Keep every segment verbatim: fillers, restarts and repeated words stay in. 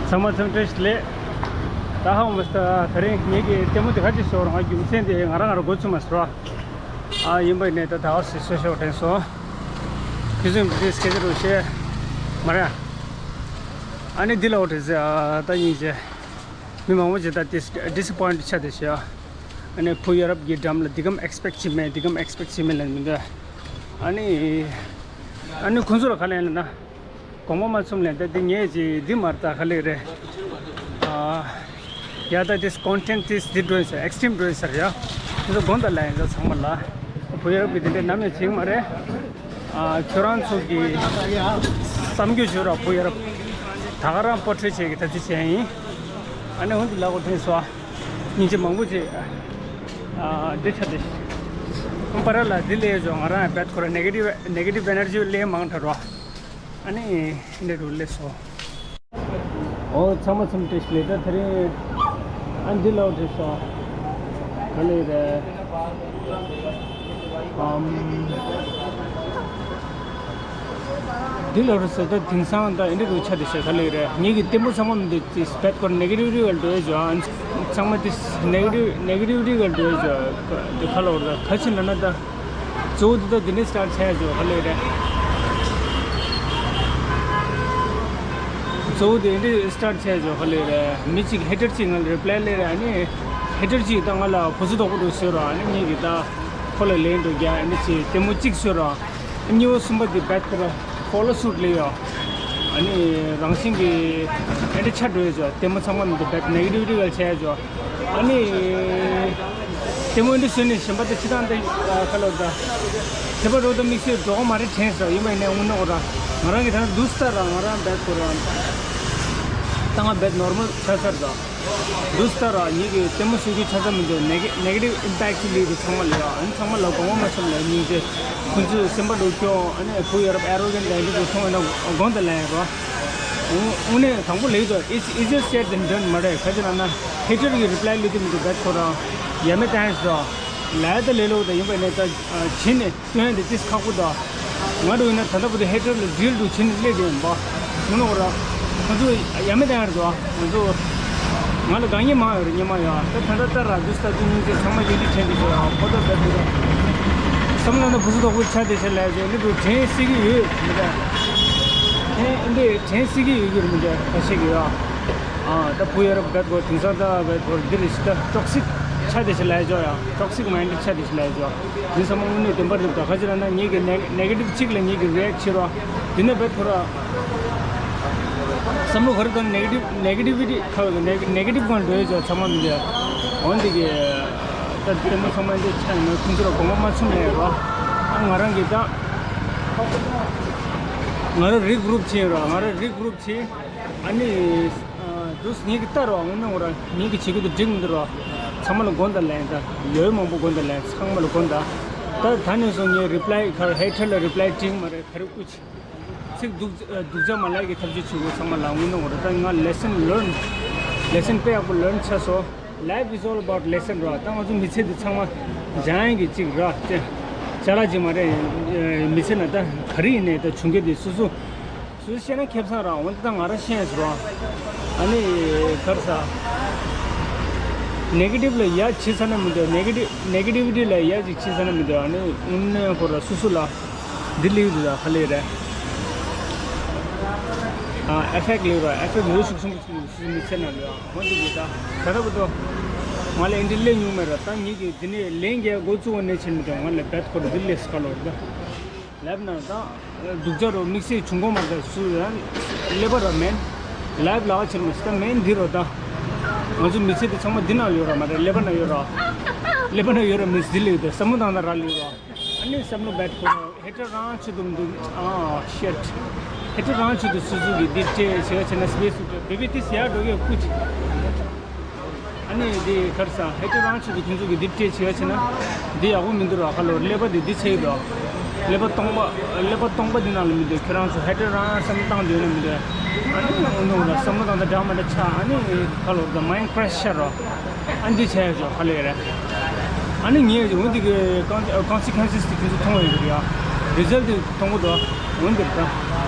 ཚང་མ་ཚང་བཀྲ་ཤིས་བདེ་ལེགས། ད་ཧ་མ་སྟ་དེ་རིང་ངེད་ཀྱི་ལྟད་མོ་དེ་ག་ཅིག་བཟོ་རང་རྒྱུ་མཚན་དེ་ང་རང་ང་རང་འགོ་ཚུགས་མ་ཟེར་བ། ཨ་ཡིན་པ་ནས་ད་ད་ཧ་སི་སོ་ཤོག་དྲན་སོང་། ཁྱེད་ཚོས་དེ་སྐད་ཆ་རུ་བཤད་མ་རེད། ཨ་ནི་འདི་ལ་འོ་དྲན་ཟེར་ཨ་ད་ཡིན་ཟེར། མི་མང་པོ་ཅིག་ད་ཏིས་ཌི་སི་པོའིན་ཊི་ཆགས་བསྡད་ཤག་ཨ་ནི་བུ་ཡ་རབས་ཀྱི་འགྲམ་ལ་འདི་གམ་ཨེག་སི་པེག་བྱེད་མེད། འདི་གམ་ཨེག་སི་པེག་བྱེད་མེད་ལབ་མི་འདུག་ཨ་ནི་ཨ་ནི་ཁོང་ཚོ་ལ་ག་ལབ་ཡིན་ལབ་ན། དགོངས་པ་མ་ཚོམ་ལབ་ད་འདི་ངས་ཅིག་འདི་མར་ད་ག་ལེ་རེད། ཨ་ཡ་ད་ཏིས་ཀོན་ཊེན་ཊི་ཏིས་འདི་འགྲོ་ཡིན་ཟེར། ཨེག་སི་ཊིམ་འགྲོ་ཡིན་ཟེར་ཡ། ཁོང་ཚོ་དགོངས་དག་ལབ་ཡིན་ཟེར། ཚང་མ་ལ་བུ་ཡ་རབས་ཀྱི་འདི་འདྲ་ནམ་ཡང་བྱེད་ཀྱི་མ་རེད། ཨ་ཁྱོད་རང་ཚོ་གི་བསམ་རྒྱུ་བྱོས་ར་བུ་ཡ་རབས། ད་ག་རང་པོ་ཊི་རེ་ཊི་བྱེད་ཀྱི་ཐབས་ཤེས་བྱས་ཡིན། ཨ་ནི་འོན་ཏེ་ལ་གོ་དྲན་སོ། སྙིང་རྗེ་མང་པོ་བྱེད། ཨ་འདི་ཆ་དེ། ཁོང་པ་ར་ལ་འདི་ལས་བྱོས། ང་རང་བེད་ཁོ་ར་ནེ་གེ་ཊིབ་ནེ་གེ་ཊིབ་ཨེ་ནར་ཇི་ལས་མང་དྲགས་རོ། ཨ་ནི་འདི་རུ་ལས་སོ། ཨོ་ཚང་མ་ཚང་མ་བཀྲ་ཤིས་བདེ་ལེགས། ད་དེ་རིང་ཨ་འདི་ལའོ་བྲིས་སོ། ག་ལེ་རེད། ཨམ། འདི་ལའོ་རེད་སོ། ད་དེང་སང་ད་ཨེ་འདྲ་རུ་ཆ་དེ་ཤེས་ག་ལེ་རེད། ངེད་ཀྱི་ལྟད་མོ་ཚང་མ་མི་འདུག་ཅིག་བེད་ཁོ་ནེ་གེ་ཊིབ་རི་ཝལ་འགྲོ་ཡ་བྱོས། ཨ་ཚང་མ་དེ་ནེ་གེ་ཊིབ་ནེ་གེ་ཊིབ་རི་ཝལ་འགྲོ་ཡ་བྱོས། དེ་ག་ལའོ་རེད། ག་ཅི་ན་ན་ད། གཙོ་བོ་འདི་དག་འདི་ནས་སི་ཊར་ཊི་བྱས་ཡོད་ག་ལེ་རེད། གཙོ་བོ་འདི་འདི་སི་ཊར་ཊི་བྱས་ཡོད་ག་ལེ་རེད། མི་གཅིག་ཧེ་ཊར་གཅིག་ང་ལ་རི་པི་ལའི་སླེབས་རེད། ཨ་ནི་ཧེ་ཊར་གཅིག་ད་ང་ལ་ཕོ་སུ་དོག་པོ་འདུག་ཟེར་རོ། ཨ་ནི་ངེད་ཀྱི་ད་ཁོ་ལ་ལན་འགྲོ་རྒྱ། ཨ་ནི་ཅི་ལྟད་མོ་གཅིག་ཟེར་རོ། གཉིས་པ་གསུམ་པ་འདི་བེད་ཁོ་ར་ཕོ་ལོ་སུ་ཊི་ལེ་ཡོད། ཨ་ནི་རང་བཞིན་གྱི་ཨེ་འདྲ་ཆ་འགྲོ་ཡོད་ཅོ། ལྟད་མོ་ཚང་མ་མི་འདུག་བེད་ནེ་གེ་ཊིབ་རི་ཝལ་བྱས་ཡོད་ཅོ། ཨ་ནི། དེ་མོ་འདི་བཟོས་ནས་གཞན་པ་དེ་ཕྱི་ཐང་དེ་ཁ་ལོ་ད། ཁྱད་པར་རོ་ད་དམིགས་བསལ་འགྲོ་གི་མ་རེད་དྲན་སོང་། ཡིན་པ་ཡིན་ནའི་དངོས་གནས་འོ་ར། ང་རང་གི་ད་འདུག་སྟ་ར་ང་རང་བེད་ཁོ་ར། ད་ང་བེད་ནོར་མལ་ཆ་ཚར་ད། འདུག་སྟ་ར་ངེད་ཀྱི་ལྟད་མོ་བཟོ་རྒྱུ་ཆ་ཚང་མི་འདུག་ནེ་གེ་ནེ་གེ་ཊིབ་ཨིམ་པེག་ཅིག་ལས་དེ་ཚང་མ་ལས་ཨ་ནི་ཚང་མ་ལ་དགོངས་པ་མ་ཚོམ་ལ་སྙིང་རྗེ། ཁོང་ཚོས་སེམས་པ་འགྲོ་སྐྱོ། ཨ་ནི་བུ་ཡ་རབས་ཨེ་རོ་གན་ལ་འདི་འདུག་སོང་ཨ་ན་དགོངས་དག་ལན་རོ། དངོས་གནས་དང་པོ་ལེགས་དོ། It's easier said than done མ་རེད། ག་ཅི་ལབ་ན་ཧེ་ཊར་གི་རི་པི་ལའི་ལི་དེ་མི་འདུག་བེད་ཁོ་རང་ཡ་མེད་བཏང་ཡ་ཞིག་རོ། ལས་ད་ལས་ལོག་ད་ཡིན་པ་ནས་ད་བྱིན་ནས་སྟོན་ཡ་དེ་ཏིས་ཁག་པོ་ད། ང་རུ་ཡིན་ན་ད་ལྟ་བུ་དེ་ཧེ་ཊར་ལ་འགྲིལ་འདུག་བྱིན་ནས་སླེབས་ཡིན་པ། ངོ་ནོ་ར། ཁོ་ཚོ་ཡ་མེད་བཏང་ཡ་རེད་དོ། ང་ཚོ་ང་ལ་དགའ་ཉེ་མ་ཡོད་རེད། ཉེ་མ་ཡོད་ད། ད་ད་ལྟ་ར་འདུག་ས་དུ་སྙིང་རྗེ་ཚང་མ་ཡོད་དུས་དྲན་དུས་ཡོད་ཁོ་ད་ད་དུ་ད། བསམ་བློ་ན་བུ་སུ་དོག་པོ་ཆ་དེ་ཆ་ལས་ཟེར་འདི་འདུག་དྲན་སྲིད་ཀྱི་ཡོད་མི་འདྲ། དྲན་འདི་དྲན་སྲིད་ཀྱི་ཡོད་རྒྱུ་རེད་མི་འདྲ་ཁ་ཤས་ཀྱི་ཡོད། ཨ་ད་བུ་ཡ་རབས་བེད་ཁོ་དེང་སང་ད་བེད་ཁོ་འདི་རེད་ཤི་ད་ཊོག་སིག་ཆ་དེ་ཆ་ལས་ཆོག་ཡ། ཊོག་སིག་མའིན་ཌེཌ་ཆ་དེ་ཆ་ལས་ཆོག་འདི་ཚང་མ་དངོས་གནས་བདེན་པ་རེད་ད། ཁ་ཅིག་ལ་ན་ངེད་ཀྱི་ནེ་ནེ་གེ་ཊིབ་གཅིག་ལ་ངེད་ཀྱི་རི་ཨེག་བྱེད་རོགས་འདི་ནས་བེད་ཁོ་ར། བསམ་བློ་ག་རེ་བཏང་ནེ་གེ་ཊིབ་ནེ་གེ་ཊི་བི་ཊི་ཁ་ནེ་གེ་ཊིབ་གང་འགྲོ་ཡོད་ཅོག་ཚང་མ་མི་འདུག་འོན་ཏེ་གི་ད་ལྟད་མོ་ཚང་མ་འདི་ཆ་ཡིན་ན་ཁོང་ཚོ་ལ་དགོངས་པ་མ་ཚོམ་ལས་རོ། ཨ་ང་རང་གི་ད་ང་རང་རི་གུ་རུབ་བྱེད་རོ། ང་རང་རི་གུ་རུབ་བྱེད། ཨ་ནི་དུས་ངེད་ཀྱི་ལྟ་རོ། ངོ་ནོ་ར་ངེད་ཀྱི་བྱེད་ཀྱི་འདུག་འགྲིག་མི་འདུག་རོ། ཚང་མ་ལ་དགོངས་དག་ལན་ད་ལོས་མང་པོ་དགོངས་དག་ལན་ཚང་མ་ལ་དགོངས་དག་ད་ད་ནས་བཟུང་ངས་རི་པི་ལའི་ག་རེ་ཧེ་ཊར་ལ་རི་པི་ལའི་བྲིས་མ་རེད། ག་རེ་དབུ་ཅི། ཚིག་སྡུག་སྡུག་ཅག་མ་ལབ་ཀྱི་ཐབས་ཤེས་བྱེད་དགོས་ཚང་མ་ལ་དངོས་གནས་འོ་རེད། ད་ང་ལེ་སན་ལརན་ལེ་སན་དཔེ་ཡག་པོ་ལརན་ཆགས་སོང་། Life is all about lesson ར། ད་ང་ཚོ་མི་ཚེ་འདི་ཚང་མ་སྦྱང་ཡག་གི་གཅིག་ར་ཅེ་ཅ་ལག་ཅིག་མ་རེད། མི་ཚེ་ན་ད་ག་རེ་ཡིན་ནའི་ད་བྱུང་རྒྱུ་དེ་སོ་སོ་སོ་སོ་ཤེས་ན་ཁེ་བཟང་ར། འོན་ཏེ་ད་ང་རང་ཤེས་སོང་ར། ཨ་ནི་ག་རེ་ཟ། ནེ་གེ་ཊིབ་ལ་ཡ་བྱེད་ས་ན་མི་འདུག་ནེ་གེ་ཊིབ་ནེ་གེ་ཊི་བི་ཊི་ལ་ཡ་ཅིག་བྱེད་ས་ན་མི་འདུག་ཨ་ནི་དངོས་གནས་ཁོ་ར་སོ་སོ་ལ། འདི་ལེགས་འདུག་ད་ག་ལེ་རེད། ཨ་ཨེ་ཕེག་ལེགས་ར། ཨེ་ཕེག་འོས་ཤུགས་ཆེན་པོ་ཅིག་འདུག་སུ་མི་ཚེ་ནང་ལ་ཡང་འོན་ཏེ་འདི་ད་ད་ལྟ་བུ་དོ། ང་ལ་ཨེ་འདྲ་ལས་མྱོང་མེད་ར། ད་ངེད་ཀྱིས་འདི་ནས་ལན་རྒྱག་འགོ་བཙུགས་པ་ནས་ཕྱིན་མི་འདུག་ང་ལ་བེད་ཁོ་ར་འདི་ལེགས་ག་ལོར་ད་ལབ་ན་ད་སྡུག་ཅག་རོ་དམིགས་བསལ་བྱུང་གོ་མ་ད་སུ་ཡང་ཀླད་པ་ར་མེན། ལའིབ་ལ་ཆེར་མི་སྲིད་ད་མེན་འདི་རོ་ད། ང་ཚོ་མི་ཚེ་འདི་ཚང་མ་འདི་ནང་ཡོད་ར་མ་རེད། ཀླད་པ་ནང་ཡོད་ར། ཀླད་པ་ནང་ཡོད་ར་མི་སྲིད་ལེགས་ད་བསམ་བློ་བཏང་ན་ར་ལེགས་ར། ཨ་ནི་བསམ་བློ་བེད་ཁོ་ར། ཧེ་ཊར་རང་ཆུ་དུམ་དུམ། ཨ་ཤེཊ། ཧེ་ཊར་རང་ཆུ་དུ་སུ་སུ་གི་འདི་སྤྲད་བྱས་བྱས་ན་སི་པེ་སི་བེ་བི་ཏི་སི་ཡར་འགྲོ་གི་ཀུ་ཅི། ཨ་ནི་འདི་ག་རེ་ཟ། ཧེ་ཊར་རང་ཆུ་དུ་ཁྱོད་ཚོ་གི་འདི་སྤྲད་བྱས་བྱས་ན་འདི་ཡག་པོ་མི་འདུག་ར། ཁ་ལོ་ཀླད་པ་འདི་འདི་ཚད་ཡོད་ར། ཀླད་པ་སྟོང་པ་ཀླད་པ་སྟོང་པ་འདི་ནང་ལ་མི་འདུག་ཁྱོད་རང་ཚོ་ཧེ་ཊར་རང་བསམ་བློ་བཏང་འདོད་ན་མི་འདུག་ཨ་ནི་འོ་ནོ་ར་བསམ་བློ་བཏང་ད་འདྲ་མ་འདྲ་ཆགས། ཨ་ནི་ཁ་ལོ་the mind crash ཆགས་ར། ཨ་འདི་བྱས་ཡོད་ཁ་ལོ་ཡོད་ར། ཨ་ནི་ངས་འོན་ཏེ་གི་ཀོན་སི་ཀོན་སི་ཁོན་སི་དེ་ཁྱོད་ཚོ་མཐོང་ཡོད་རེད་ཡ། རི་ཛལ་ཊི་དེ་མཐོང་གི་འདུག་འོན་ཏེ་རེད་ད།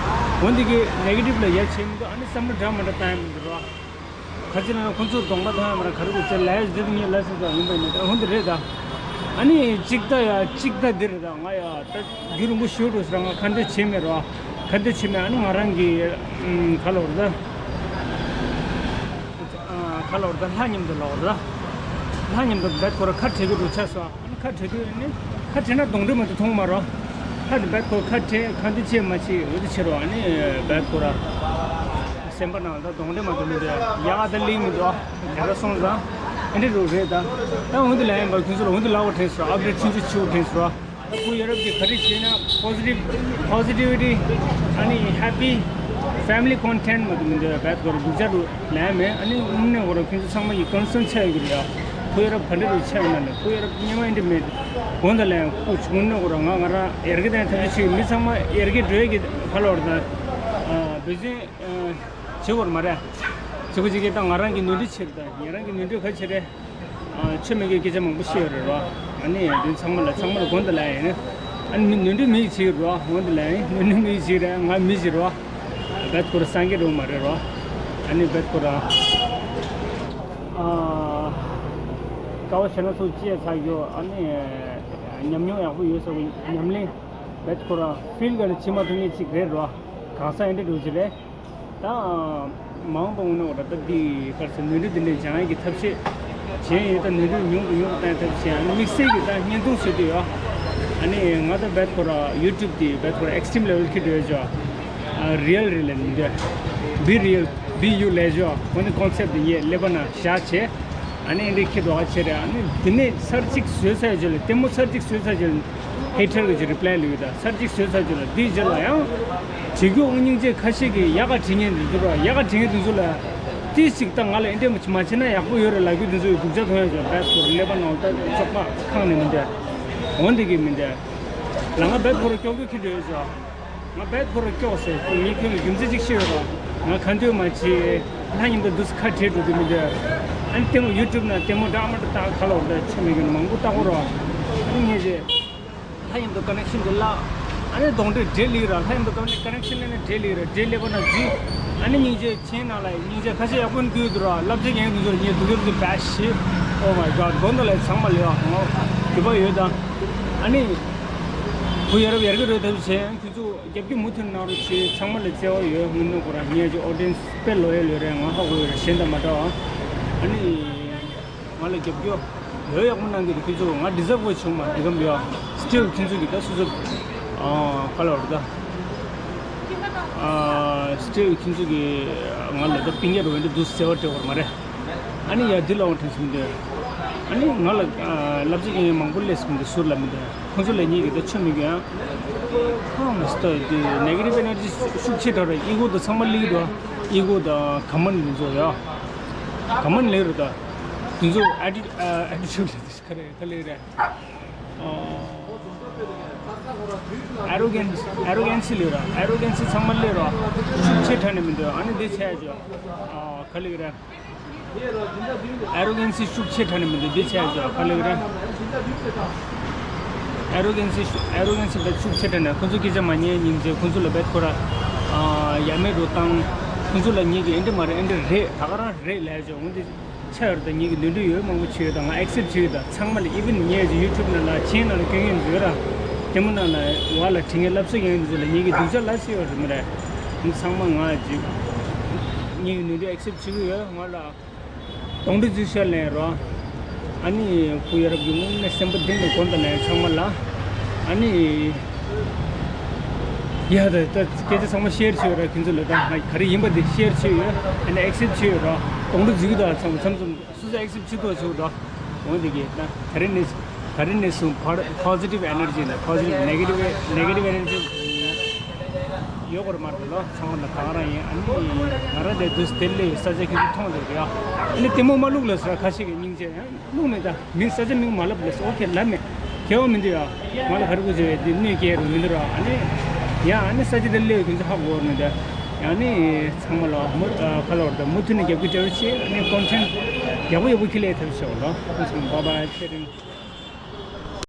འོན་ཏེ་གི་ནེ་གེ་ཊིབ་ལ་ཡ་བྱེད་མི་འདུག་ཨ་ནི་བསམ་བློ་འདྲ་མ་འདྲ་བཏང་ཡ་མི་འདུག་རོ། ག་ཅི་ན་ཁོང་ཚོ་གདོང་པ་ཐང་ཡ་མ་ར་ག་རེ་གོ་ཚེ་ལས་འདི་ངའི་ལས་ཟེར་ཡིན་པ་ཡིན་ན་ད་འོན་ཏེ་རེད་ད། ཨ་ནི་གཅིག་ད་ཡ་གཅིག་ད་འདི་རེད་ད། ང་ཡ་ད་རྒྱུ་རིང་པོ་ཞུ་འགྲོ་ཟེར། ང་ཁ་འདོན་བྱེད་མེད་རོ། ཁ་འདོན་བྱེད་མེད། ཨ་ནི་ང་རང་གི་ཁ་ལོར་ད། ཁ་ལོར་ད་ལྷ་མཉམ་དུ་ལོར་ད། ལྷ་མཉམ་དུ་བེད་ཁོ་ར་ཁ་བྲལ་གི་རུ་ཆ་སོ། ཁ་བྲལ་དུས་ནི་ཁ་བྲལ་ན་གདོང་འདྲེ་མ་གཏོགས་མཐོང་མ་རོ། ཁ་དེ་བེད་ཁོ་ཁ་བྲལ་ཁ་འདི་ཆེ་མ་ཆེ་འོ་དེ་ཆེ་རོ། ཨ་ནི་བེད་ཁོ་ར་སེམས་པ་ནང་ད་གདོང་འདྲེ་མ་གཏོགས་མི་འདུག་ཡ་ད་ལིང་མི་འདུག་ཡ་ད་སོང་ཙང་ཨ་འདྲེ་རུ་རེད་ད། ད་འོན་དུ་ལ་ཡིན་པ་ཁྱོད་ཚོ་ལ་འོན་དུ་ལ་བ་དྲན་སོ། ཨབ་ཌེ་ཊི་ཆུང་ཆུང་ཆུང་དྲན་སོ། ད་ཁོ་ཡ་རབས་ཀྱི་ག་རེ་བྱས་ན་positive positivity ཨ་ནི་happy family content མ་གཏོགས་མི་འདུག་བེད་ཁོ་ར་སྡུག་ཅག་རུ་ལ་མེད། ཨ་ནི་དངོས་གནས་ཁོ་ར་ཁྱོད་ཚོ་ཚང་མ་ཡི་ཀོན་སརན་ཆགས་ཡོད་ཀྱི་རེད་ཡ། ཁོ་ཡ་རབས་ག་འདྲ་རུ་ཆགས་ཡོད་ན་ནི་ཁོ་ཡ་རབས་སྙེ་མ་ཨིན་འདྲ་མེད། དགོངས་དག་ལན་ཁོ་ཆུང་ནས་ཁོ་རང་ང་ང་རང་ཡར་རྒྱས་དང་ཐབས་ཤེས་བྱེད་མི་ཚང་མ་ཡར་རྒྱས་འགྲོ་ཡ་གི་ཁ་ལོ་བར་དང་འབད་བརྩོན་བྱེད་དགོས་རེད་མ་རེད། བྱེད་དགོས་བྱེད་ཀྱི་ད་ང་རང་གི་ནུས་འདྲི་ཆེ་རེད། ད་ང་རང་གི་ནུས་འདྲི་ག་ཆེ་རེད། ཆོས་མེད་ཀྱི་སྐད་ཆ་མང་པོ་བཤད་ཡོད་རེད་རོ། ཨ་ནི་འདི་ཚང་མ་ལ་ཚང་མ་ལ་དགོངས་དག་ལན་ཡིན། ཨ་ནི་ནུས་འདྲི་མི་ཞིག་རོ། དགོངས་དག་ལན་ཡིན། ནུས་འདྲི་མི་ཞིག་རེད། ང་མི་ཞིག་རོ། བེད་ཁོ་ར་སངས་རྒྱས་རུ་མ་རེད་རོ། ཨ་ནི་བེད་ཁོ་ར་ཨ། དཀའ་བ་ཞེ་དྲག་ཚོ་སྤྱད་ཚར་ཡོད། ཨ་ནི་ཉམས་མྱོང་ཡག་པོ་ཡོད་ཟེར་བའི་ཉམས་ལེན་བེད་ཁོ་ར་ཕིལ་ག་ནས་བྱེད་མ་ཐུབ་མཁན་ཅིག་རེད་རོ། གང་ས་ཡིན་འདྲ་འགྲོ་གི་རེད། ད་མ་འོངས་པ་དངོས་གནས་འོ་ད་ད་འདི་གར་ས་ནུས་འདྲི་འདི་འདྲ་སྦྱང་ཡས་ཀྱི་ཐབས་ཤེས་བྱས་ཡིན། ད་ནུས་འདྲི་ཉུང་དུ་ཉུང་དུ་བཏང་ཐབས་ཤེས་ཨ་ནི་དམིགས་བསལ་གྱི་ད་བརྙན་ཐུང་བཟོ་དུས་ཡོད། ཨ་ནི་ང་ད་བེད་ཁོ་ར་ཡུ་ཊུབ་དེ་བེད་ཁོ་ར་ཨེག་སི་ཊི་རིམ་ལེ་ཝལ་ཁྱེར་འགྲོ་ཡ་ཅོ། རི་ཡལ་རི་ལ་ནི་འདྲ། བི་རི་ཡལ་བི་ཡུ་ལེ་ཅོ། ཁོ་ནི་ཀོན་སེབ་དེ་ངས་ཀླད་པ་ནང་བཞག་བྱས། ཨ་ནི་འདི་ཁྱེད་དོ་ག་ཆེ་རེད། ཨ་ནི་འདི་ནས་ཚར་གཅིག་བཟོས་ཚར་རྗེས་ལ་ལྟད་མོ་ཚར་གཅིག་བཟོས་ཚར་རྗེས་ལ་ཧེ་ཊར་གྱི་རི་པི་ལའི་ལུས་ད་ཚར་གཅིག་བཟོས་ཚར་རྗེས་ལ་འདིའི་རྗེས་ལ་ཡང་བྱེད་རྒྱུ་དབུ་སྙིང་རྗེ་ཁ་ཤས་ཀྱིས་ཡག་ག་བྲིས་མཁན་འདི་ཚོ་ར་ཡག་ག་བྲིས་མཁན་འདི་ཚོ་ལ་ཏིས་ཅིག་ད་ང་ལ་འདི་འདྲས་མ་བྱེད་ན་ཡག་པོ་ཡོད་རེད་ལབ་རྒྱུ་འདི་ཚོ་ཡི་སྡུག་ཅག་མཐོང་ཡ་ཅོ། བེད་ཁོ་ར་ཀླད་པ་ནང་ད་བཙོག་པ་ཁེངས་ནས་མི་འདུག་འོན་ཏེ་གི་མི་འདུག་ལ་ང་བེད་ཁོ་ར་ཀྱོག་ཀྱོག་ཁྱེར་འགྲོ་ཡོད་ཅོ། ང་བེད་ཁོ་ར་སྐྱོགས་སོ། ཁོ་ངས་ཁྱོད་ལ་རྒྱུ་མཚན་ཅིག་ཤེས་ཡོད་རོ། ང་ཁ་འདོན་མ་བྱེད། ལྷ་མཉམ་དུ་འདུག་སེ་ཁ་བྲལ་འགྲོ་དུས་མི་འདུག་ཨ་ནི་ལྟད་མོ་ཡུ་ཊུབ་ན་ལྟད་མོ་འདྲ་མ་འདྲ་ལྟ་ག་ལོར་འདྲ་ཆོ་མེད་གི་མང་པོ་ལྟ་གོ་རོ། ཨ་ནི་ངས་ཅེ་ལྷ་མཉམ་དུ་ཀ་ནེག་ཤན་དུ་བརླག་ཨ་ནི་གདོང་འདྲེ་འདྲེ་ལིག་ར་ལྷ་མཉམ་དུ་ཀ་ནེག་ཤན་ལེན་ན་འདྲེ་ལིག་ར་འདྲེ་ཀླད་པ་ན་འཛུལ། ཨ་ནི་སྙིང་རྗེ་ཆེན་ནང་ལ་སྙིང་རྗེ་ཁ་ཤས་ཡག་པོ་འདུག་འདུག་ར་བསླབ་བྱ་ངས་འདུག་ཚོར་ངས་འདུག་འདུག་འདུག་བས་ཤི། Oh my God དགོངས་དག་ལ་ཚང་མ་ལ་ཡོད་ཨང་། གུས་པ་ཡོད་དང་། ཨ་ནི་བུ་ཡ་རབས་ཡར་གི་རོལ་ཐབས་བྱས་ཡང་ཁྱོད་ཚོ་རྒྱབ་ཀྱི་མུ་མཐུད་གནང་རོགས་བྱེད། ཚང་མ་ལ་བརྩེ་བ་ཡོད། དངོས་གནས་ཁོ་རང་ངའི་ཨོ་ཌི་ཡེན་སི་དཔེ་ལོ་ཡལ་ཡོད་རེད། ང་ཧ་གོ་ཡོད་རེད། གཞན་དང་མ་འདྲ་བ། ཨ་ནི་ང་ལ་རྒྱབ་སྐྱོར་ལོས་ཡག་པོ་གནང་གི་རེད། ཁྱོད་ཚོ་ང་ཌི་ཛརབ་བྱུང་མ་འདི་གམ་ཡོད། སི་ཊིལ་ཁྱོད་ཚོ་གི་ད་སོ་སོ་ཨ་ཁ་ལ་བར་ད་ཨ་སི་ཊིལ་ཁྱོད་ཚོ་གི་ང་ལ་ད་སྤུན་ཀྱག་རུ་འདི་འདུག་ཟེར་བ་སྤྲད་བར་མ་རེད། ཨ་ནི་ཡ་འདི་ལ་འོང་དྲན་སོང་འདི། ཨ་ནི་ང་ལ་ཨ་བསླབ་བྱ་མཁན་མང་པོ་སླེབས་སོང་འདི་ཟུར་ལ་མི་འདི། ཁོང་ཚོ་ལ་ངེད་ཀྱི་ད་ཆོ་མི་དགོས་ཡང་། ཁོང་མ་སྟ་འདི་ནེ་གེ་ཊིབ་ཨེ་ནར་ཇི་ཤུགས་ཆེ་དྲགས་རེད། ཨི་གོ་ད་ཚང་མ་སླེབས་འདུག་ཨི་གོ་ད་ག་མ་ནི་འདི་ཚོ་ཡ། ག་མ་ནི་སླེབས་རེད་ད། འདི་ཚོ་ཨེ་ཊི་ཨེ་ཊི་ཅུཌ་ལ་འདི་ག་རེ་ག་ལེ་རེད། ཨ་རོ་གན་སི་ཨ་རོ་གན་སི་ལེ་ར་ཨ་རོ་གན་སི་ཚང་མ་ལེ་ར་ཤུགས་ཆེ་དྲགས་ནས་མི་འདུག་ཨ་ནི་འདི་ཆ་ཡ་ཅོ། ཨ་ག་ལེ་ར། ཨ་རོ་གན་སི་ཤུགས་ཆེ་དྲགས་ནས་མི་འདུག་འདི་ཆ་ཡ་ཅོ་ག་ལེ་ར། ཨ་རོ་གན་སི་ཨ་རོ་གན་སི་ད་ཤུགས་ཆེ་དྲགས་ནས་ཁོང་ཚོ་སྐད་ཆ་མ་ཉན་སྙིང་རྗེ། ཁོང་ཚོ་ལ་བེད་ཁོ་ར་ཨ་ཡ་མེད་རོ་བཏང་། ཁོང་ཚོ་ལ་ངེད་ཀྱི་ཨེ་འདྲ་མ་རེད་ཨེ་འདྲ་རེད་ད་ག་རང་རེད་ལབ་ཡ་ཅོ། འོན་ཏེ། ཆ་ཡོད་རེད་ད། ངེད་ཀྱི་འདོན་འདོད་ཡོད་མང་པོ་བྱས་ཡོད་ད། ང་ཨེག་སེབ་བྱས་ཡོད་ད། ཚང་མ་ལ་ཨི་ཝན་ངས་ཀྱི་ཡུ་ཊུབ་ནང་ལ་ཆེན་ནང་ལ་སྐྱོན་མཁན་ཡོད་ར། ལྟད་མོ་ནང་ལ་བ་ལ་བྲིས་མཁན་སློབ་གསོ་མཁན་ཡོད་ཚོ་ལ་ངེད་ཀྱི་སྡུག་ཅག་ལ་སེ་ཡོད་རེད་མ་རེད། འདི་ཚང་མ་ང་ཅིག་ངེད་ཀྱི་འདོན་འདོད་ཨེག་སེབ་བྱེད་ཀྱི་ཡོད། ང་ལ་གདོང་འདྲེ་འཛུལ་ཤར་ལེན་རོ། ཨ་ནི་བུ་ཡ་རབས་ཀྱི་དངོས་གནས་སེམས་པ་གཏིང་ནས་དགོངས་དག་ལན་ཚང་མ་ལ། ཨ་ནི་ཡ་ད་ད་སྐད་ཆ་ཚང་མ་ཤེར་བྱས་ཡོད་ར། ཁྱོད་ཚོ་ལ་ད་ང་ག་རེ་ཡིན་པ་དེ་ཤེར་བྱས་ཡོད། ཨ་ནི་ཨེག་སེབ་བྱས་ཡོད་ར། གདོང་འདྲེ་འཛུལ་གྱི་ད་ཚང་མ་ཚང་མ་སོ་སོ་ཨེག་སེབ་བྱེད་ཐུབ་ཆོག་འགྲོ། འོན་ཏེ་གི་ན་ད་རེས་ནས་ད་རེས་ནས་བཟུང་ཕོ་ཟི་ཊིབ་ཨེ་ནར་ཇི་ན་ཕོ་ཟི་ཊིབ་ནེ་གེ་ཊིབ་ནེ་གེ་ཊིབ་ཨེ་ནར་ཇི་ཡོད་སྐོར་མ་རེད་ལོ། ཚང་མ་ལ་ད་ག་རང་ཡིན། ཨ་ནི་ང་རང་དེ་དུས་དེ་ལས་ས་ཆ་ཁྱེད་ཚོ་མཐོང་ཡོད་རེད་ཡ། ཨ་ནི་ལྟད་མོ་མ་བླུག་ལ་ཟེར་ཁ་ཤས་ཀྱི་སྙིང་རྗེ་ཡང་བླུག་མེད་ད། མིང་ས་ཆ་མིང་མ་ལབ་ལ་ཟེར་ཨོ་ཁེ་ལབ་མེད། ཁྱད་པར་མི་འདུག་ཡ། ང་ལ་ག་རེ་དགོས་ཟེར་བའི་དེ་གནོད་སྐྱེལ་རུ་མི་འདུག་ར། ཨ་ནི་ཡང་ཨ་ནི་ས་ཆ་དེ་སླེབས་ཡོད་ཁྱོད་ཚོ་ཧ་གོ་བར་མི་འདུག་ཡང་ནི་ཚང་མ་ལ་མུ་ཁ་ལོར་དང་མུ་མཐུད་ནས་རྒྱབ་སྐྱོར་བྱེད་རོགས་བྱེད། ཨ་ནི་ཀོན་ཊེན་ཡག་པོ་ཡག་པོ་ཁྱེར་ལས་ཐབས་ཤོག་ལོ། ཨ་ཚང་མ་བཱའི་བཱའི། ཚེ་རིང་།